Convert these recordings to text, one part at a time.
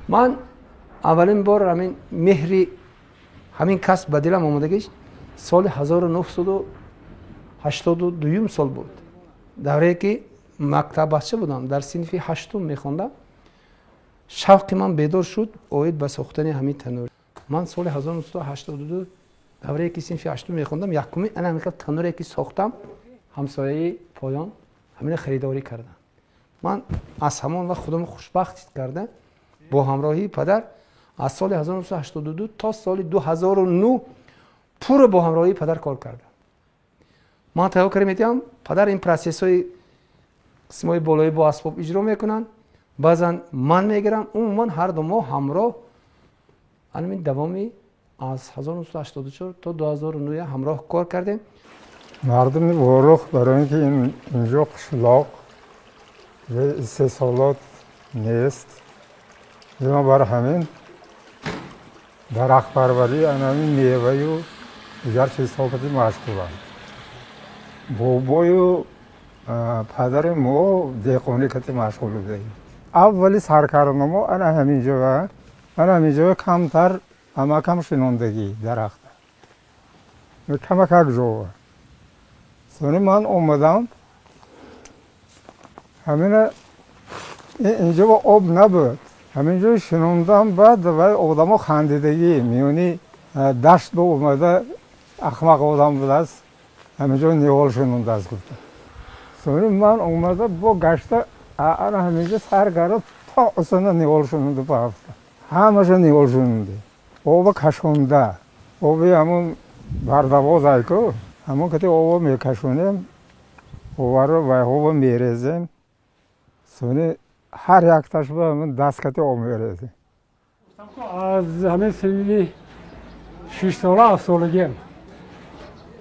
Ман аввалин бор ҳамин меҳри ҳамин касб ба дилам омадагиш соли 1982 сол буд. Даврае ки мактаббача будам, дар синфи ҳаштум мехондам, шавқи ман бедор шуд оид ба сохтани ҳамин танӯр. Ман соли 1982 даврае ки синфи ҳаштум мехондам, якумин ана ҳамин хел танӯре ки сохтам, ҳамсояи поён ҳамина харидорӣ кардам. Ман аз ҳамон вақт худамро хушбахт ҳис карда, бо ҳамроҳии падар аз соли 1982 то соли 2009 пурра бо ҳамроҳии падар кор кардам. Ман тайёр карда метиҳам, падар ин процессҳои қисмҳои болоӣ бо асбоб иҷро мекунанд, баъзан ман мегирам, умуман ҳар ду мо ҳамроҳ ҳамин давоми аз 1984 то 2009 ҳамроҳ кор кардем. Мардуми Ворух барои ин ки инҷо қишлоқ ва истеҳсолот нест, бинобар ҳамин дарахтпарварӣ, ҳамин меваю дигар чизҳо машғуланд. Бобою падари мо деҳқонӣ кати машғул будем. Аввали саркардамо ана ҳамин ҷоа, ана ҳамин ҷоа камтар амакам шинондагӣ дарахта. Камакак ҷоа. Сони ман омадам, ҳамина инҷо об набуд. Ҳамин ҷо шинондам, баъд вай одамо хандидагӣ миёни дашт бо омада ахмақ одам будааст, ҳамин ҷо ниҳол шинондааст гуфта. Сони ман омада бо гашта ана ҳамин ҷо сар карда то усана ниҳол шинонда барафта. Ҳамаша ниҳол шинонда. Оба кашонда. Оби ҳамон бардавоз айку, ҳамон кати оба мекашонем, оваро вайҳоба мерезем. Сони ҳар якташ ба ҳамон даст кати об мерезем. Аз ҳамин синни 6 сола, 7 солагиам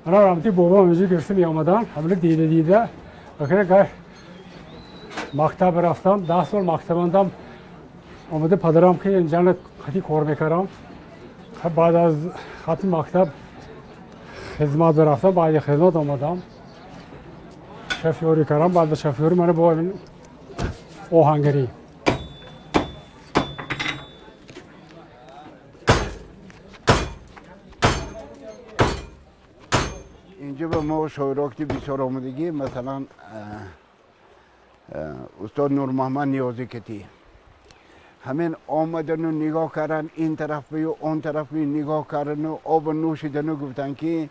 ана рамти бобом инҷо гирифта меомадан, ҳамина дида дида охира гаш мактаб рафтам, 10 сол мактабандам омада падарам ки инҷана қати кор мекардам. Баъд аз хатми мактаб хизмат рафтам, баъди хизмат омадам, шофёрӣ кардам, баъд шофёрӣ мана бо оҳангарӣ. Инҷо ба мо шоироки бисёр омадагӣ, масалан устод Нурмуҳаммад Ниёзӣ кати ҳамин омадану нигоҳ кардан, ин тараф бию он тараф бию нигоҳ кардану обу нӯшидану гуфтанд ки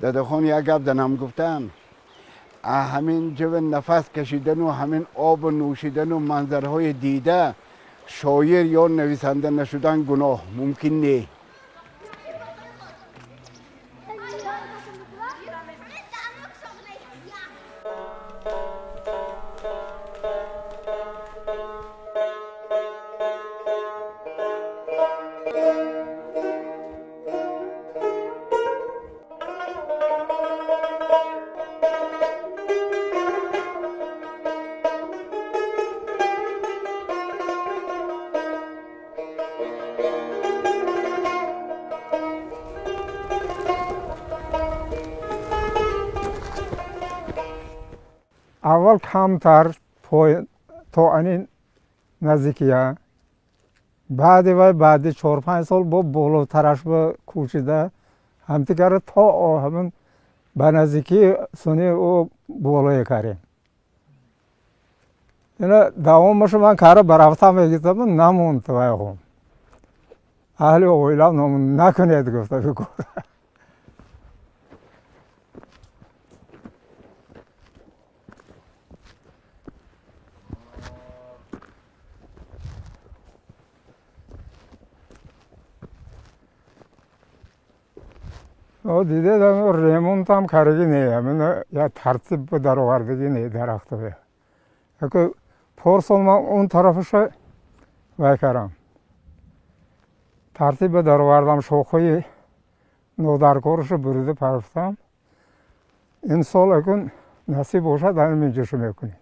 дадахон як гап занам гуфтанд, ҳамин ҷо нафас кашидану ҳамин обу нӯшидану манзараҳои дида шоир ё нависанда нашудан гуноҳ мумкин не. Аввал камтар то ани наздикия, баъди вай баъди 4-5 сол бо болотараш ба кӯчида ҳамдигара то ҳамин ба наздикии суни ӯ болое карем. Ина давомашу ман кара баравта мегиртам, намонд вайхом. Аҳли оилам намонд, накунед гуфта бикор. Дидед, ремонтам кардаги не, ҳамин я тартиб даровардагӣ не дарахтҳо. Яку порсол ман он тарафаша вай кардам, тартиб даровардам, шохҳои нодаркорашо бурида партофтам. Ин сол акун насиб бошад, ҳамин инҷошу мекунем.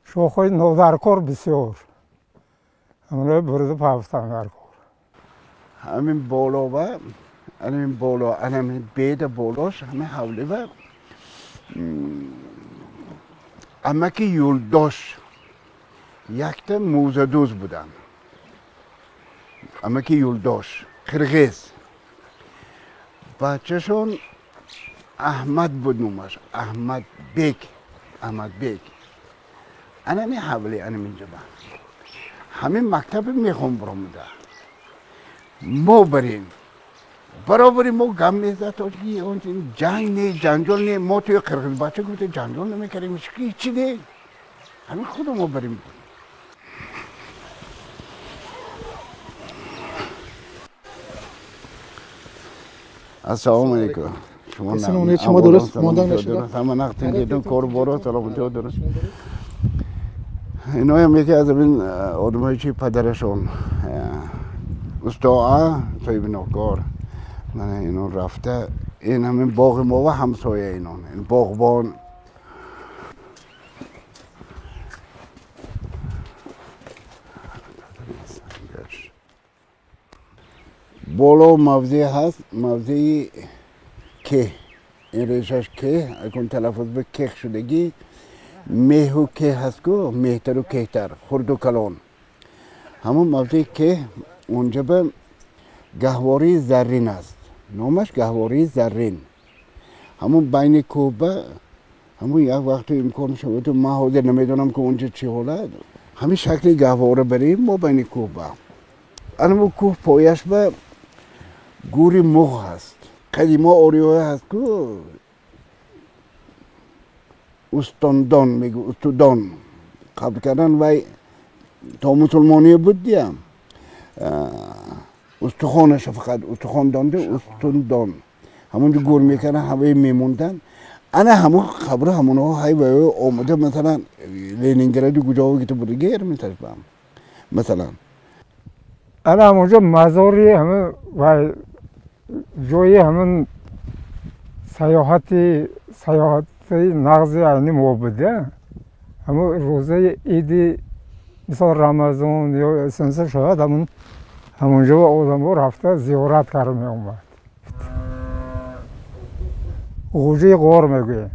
Шохҳои нодаркор бисёр, ҳамонаи бурида партофтам даркор. Ҳамин болова, ҳамин боло, ҳамин беда болош, ҳамин ҳавлива амаки юлдош Якта мӯзадӯз буданд, амаки Юлдош қирғиз, бачашон Аҳмад буд номаш, Аҳмадбек, Аҳмадбек. Анами ҳавли анаминҷаба ҳамин мактаби мехом биромуда мо барем баробари мо гам мезад, ҷанг не, ҷанҷол не. Мо туи қирғиз бача гуфта ҷанҷол намекардем, ҳичи не, ҳамин худу мо барем. Ассалому алайкум. Шумо дуруст мондан нашуда? Ҳама нақтин кор боро, саломатиҳо дуруст. Иноям яке аз ин одамое чи падарашон устоа соҳиби нокор, мана ино рафта, ин ҳамин боғи мо ва ҳамсоя инон, ин боғбон. Боло мавзеъ ҳаст, мавзеи кеҳ, ин решаш кеҳ, акун талаффуз ба кех шудагӣ, меҳу кеҳ ҳаст ку, меҳтару кеҳтар, хурду калон. Ҳамон мавзеи кеҳ, онҷа ба гаҳвории заррин аст, номаш гаҳвории заррин. Ҳамон байни кӯҳба, ҳамон як вақту имкон шавад, ман ҳозир намедонам ки онҷа чӣ ҳолат, ҳамин шакли гаҳвора барем мо байни кӯҳба. Анамо кӯҳ пояш ба гури муғ ҳаст, қадимо ориёя ҳаст ку, устондон мегӯ, устудон қабл кардан вай то мусулмонӣ буд диям, устухонаша фақат устухон донде, устундон ҳамонҷо гур мекардан, ҳаваи мемондан. Ана ҳамон қабри ҳамонҳо ҳай вай омада, масалан Ленинграду куҷово гита будаги Эрмитажбам масалан. Ана ҳамонҷо мазори ҳамин вай ҷои ҳамин саёҳати нағзи айни мо буда. Ҳамон рӯзаи иди мисол Рамазон ё сенса шояд ҳамонҷо одамҳо рафта зиёрат карда меомад. Ғуҷаи ғор мегӯем,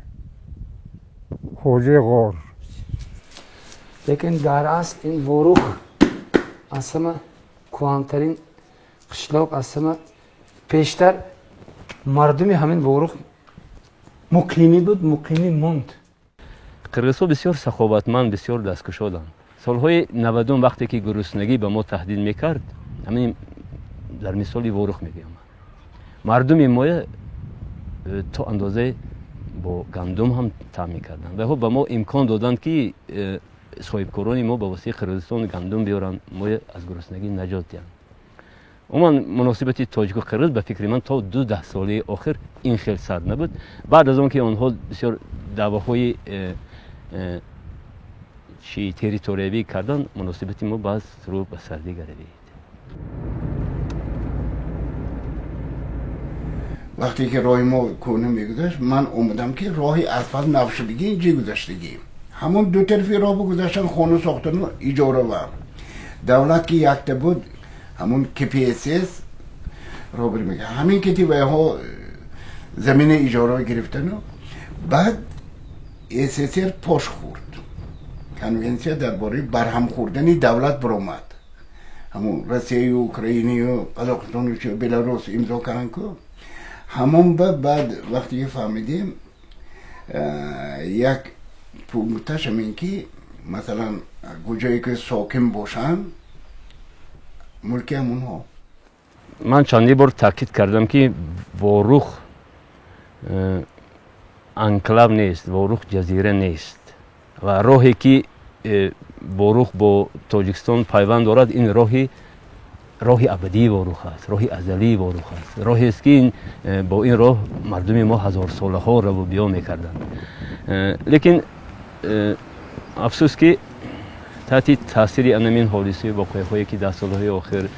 хоҷаи ғор. Лекин дар асл ин Ворух аз ҳама кӯҳантарин қишлоқ, аз ҳама пештар мардуми ҳамин Ворух муқимӣ буд, муқимӣ монд. Қирғизҳо бисёр саховатманд, бисёр дасткушоданд. Солҳои 90 вақте ки гуруснагӣ ба мо таҳдид мекард, ҳамин дар мисоли Ворух мегӯям, мардуми моя то андозае бо гандум ҳам таъмин мекарданд. Вайҳо ба мо имкон доданд ки соҳибкорони мо ба воситаи Қирғизистон гандум биёранд, моя аз гуруснагӣ наҷот диҳанд. Умуман муносибати тоҷику қирғиз ба фикри ман то 2 даҳсолаи охир ин хел сард набуд. Баъд аз он ки онҳо бисёр даъвоҳои чи территориявӣ карданд, муносибати мо баъз рӯ ба сардӣ гаравид. Вақте ки роҳи мо кӯҳна мегузашт, ман омадам ки роҳи асфалт навшудагӣ инҷи гузаштагӣ. Ҳамон ду тарафи роҳ гузаштан, хона сохтану иҷора ва давлат ки якта буд, ҳамон КПСС робир мекард. Ҳамин ки вайҳо замини иҷора гирифтану баъд СССР пош хӯрд. Конвенсия дар бораи барҳам хӯрдани давлат баромад. Ҳамон Россияю Украинаю Қазоқистону Беларус имзо карданд ку. Ҳамон ба баъд вақте ки фаҳмидем, як пункташ ҳамин ки масалан куҷое ки сокин бошанд, мулки ҳамонҳо. Ман чандин бор таъкид кардам ки Ворух анклав нест, Ворух ҷазира нест ва роҳе ки Ворух бо Тоҷикистон пайванд дорад, ин роҳи абадии Ворух аст, роҳи азалии Ворух аст, роҳест ки бо ин роҳ мардуми мо ҳазорсолаҳо раву биё мекарданд. Лекин афсӯс ки таҳти таъсири анамин ҳодисаи воқеаҳое ки дар солҳои охир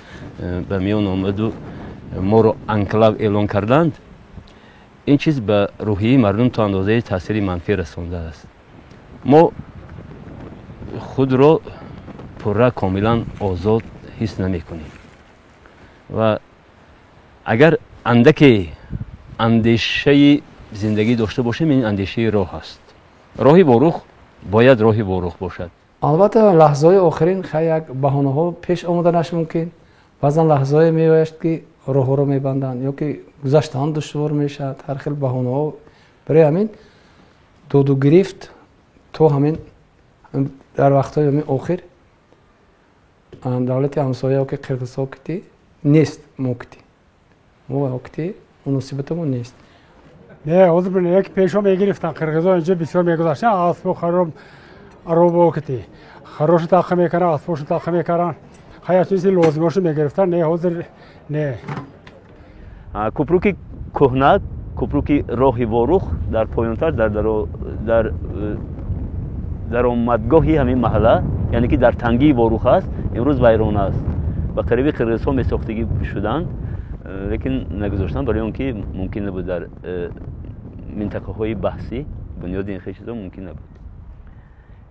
ба миён омаду моро анклав эълон карданд, ин чиз ба рӯҳияи мардум то андозаи таъсири манфӣ расондааст. Мо худро пурра комилан озод ҳис намекунем ва агар андаке андешаи зиндагӣ дошта бошем, ин андешаи роҳ аст. Роҳи Ворух бояд роҳи Ворух бошад. Албатта, лаҳзаҳои охирин хай як баҳонаҳо пеш омаданаш мумкин. Баъзан лаҳзаҳое меояд, ки роҳҳоро мебанданд ё ки гузаштан душвор мешавад, ҳар хел баҳонаҳо. Барои ҳамин доду гирифт то ҳамин дар вақтҳои ҳамин охир давлати ҳамсоя ё ки қирғизҳо кити нест, мо кити мо кити муносибатамон нест. Не, ҳозир як пешо мегирифтан қирғизҳо, инҷо бисёр мегузаштан, аспо хароб аробо кити харошу тақа мекардан, аспошу тақа мекардан, хая чизи лозимошу мегирифтан. Не, ҳозир не. Кӯпруки кӯҳна, кӯпруки роҳи Ворух дар поёнтар, дар даромадгоҳи ҳамин маҳалла, яъне ки дар тангии Ворух аст, имрӯз вайрон аст. Ба қариби қирғизҳо месохтагӣ шуданд, лекин нагузоштанд, барои он ки мумкин набуд дар минтақаҳои баҳсӣ бунёди ин хел чизо мумкин набуд.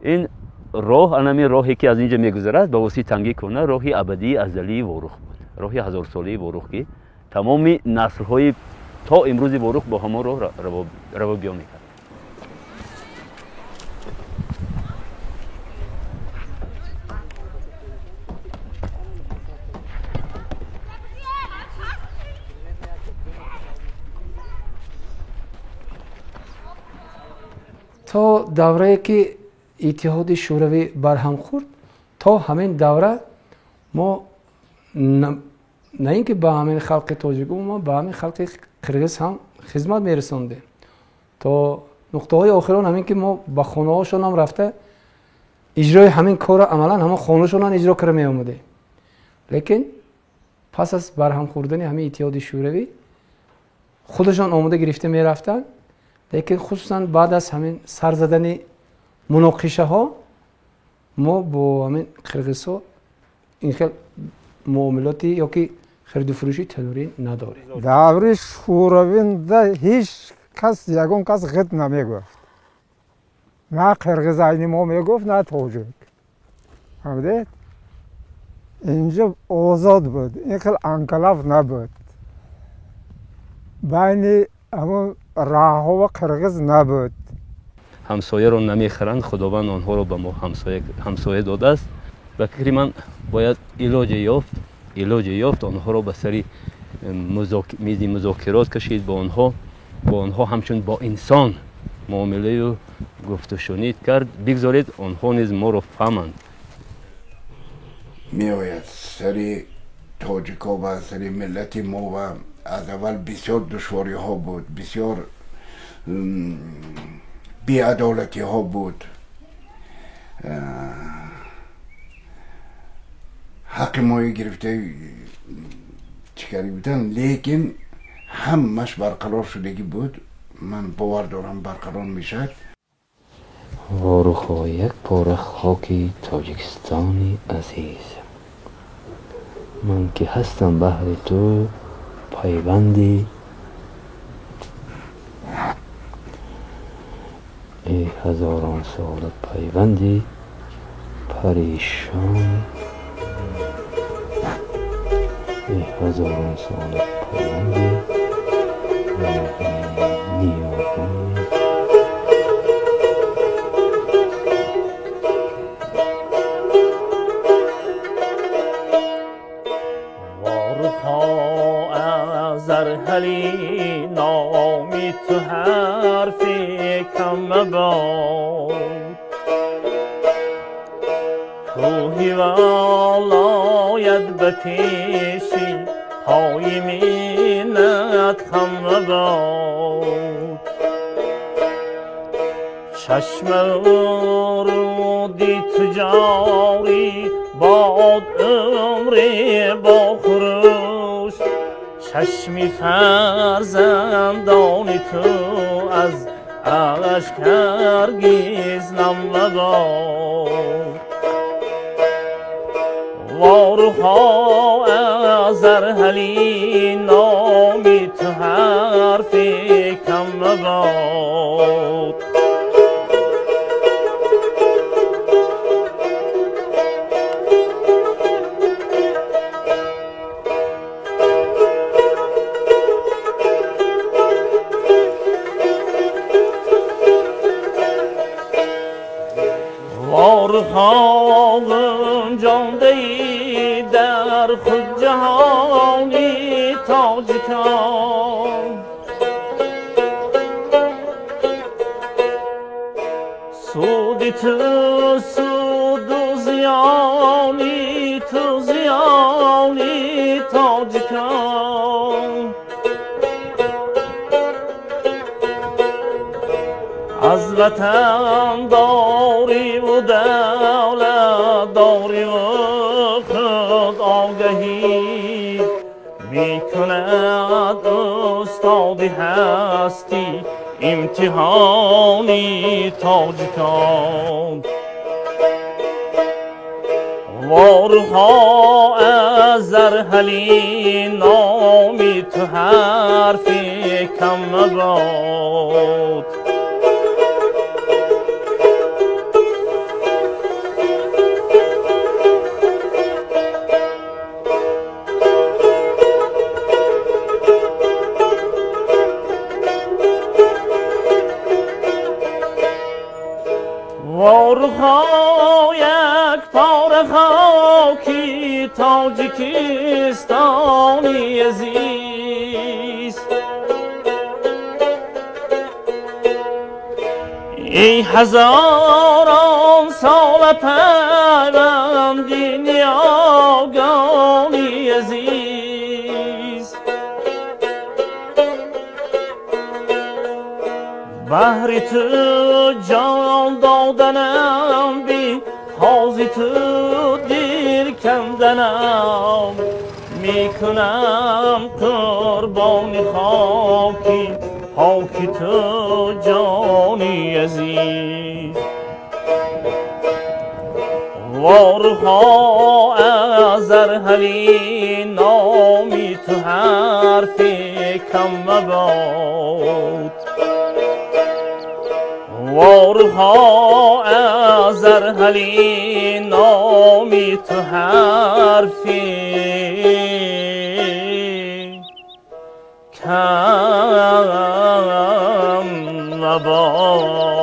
Ин роҳ, анамин роҳе ки аз инҷа мегузарад ба воситаи тангии кӯҳна, роҳи абадии азалии Ворух буд, роҳи ҳазорсолаи Ворух, ки тамоми наслҳои то имрӯзи Ворух бо ҳамон роҳ равобиё мекард. То даврае ки Иттиҳоди Шӯравӣ барҳам хӯрд, то ҳамин давра мо на ин ки ба ҳамин халқи тоҷик, умуман ба ҳамин халқи қирғиз ҳам хизмат мерасондем. То нуқтаҳои охирон ҳамин ки мо ба хонаҳошон ҳам рафта иҷрои ҳамин корро амалан ҳамон хонашонам иҷро карда меомадем. Лекин пас аз барҳам хӯрдани ҳамин Иттиҳоди Шӯравӣ худашон омода гирифта мерафтанд. Лекин хусусан баъд аз ҳамин сар задани муноқишаҳо мо бо ҳамин қирғизҳо ин хел муомилоти ё ки харидуфурӯши танурӣ надорем. Даври Шӯравинда ҳеҷ кас, ягон кас ғит намегуфт. На қирғиз айни мо мегуфт, на тоҷик. Фаҳмидед? Инҷо озод буд, ин хел анклав набуд. Байни ҳамон роҳҳо ва қирғиз набуд. Ҳамсояро намехаранд, Худованд онҳоро ба мо ҳамсоя додааст. Ба фикри ман бояд илоҷе ёфт, илоҷе ёфт, онҳоро ба сари мизи музокирот кашид, бо онҳо ҳамчун бо инсон муомилаю гуфтушунид кард. Бигзоред онҳо низ моро фаҳманд. Меояд сари тоҷико ва сари миллати мо ва аз аввал бисёр душвориҳо буд, бисёр беадолатиҳо буд. Ҳаққи мои гирифта чӣ карда буданд, лекин ҳамаш барқарор шудагӣ буд. Ман бовар дорам барқарор мешавад. Ворухҳо як пора хоки Тоҷикистони азиз, ман ки ҳастам баҳри ту пайванди эй ҳазорон сола пайванди паришон, эй ҳазорон сола пайванди ниёгон. Али номи ту ҳарфи кам мабод, кӯҳи волояд ба пеши пои минат хам мабод. Чашмау руди ту ҷорӣ бод умре бо хуруш, чашми фарзандони ту аз ашк ҳаргиз нам мабод. Ворухҳо аз арҳали номи ту ҳарфи кам мабод. Ворухҳо дар худ ҷаҳони тоҷикон. Суди ту суду зиёни ту зиёни тоҷикон. Аз ватандориву давлатдориву худ огаҳӣ мекунад устоди ҳастӣ имтиҳони тоҷикон. Ворухҳо аз зарҳали номи ту ҳарфи кам мабод. Ворухҳо як пора хоки Тоҷикистони азиз. Эй ҳазорон сола пайванди ниёгони азиз. Баҳри ту ҷон доданам би ҳози ту дил канданам мекунам қурбони хоки поки ту ҷони азиз. Ворухҳо аз зарҳали номи ту ҳарфи кам мабод. Ворухҳо аз зарҳали номи ту ҳарфи кам мабод.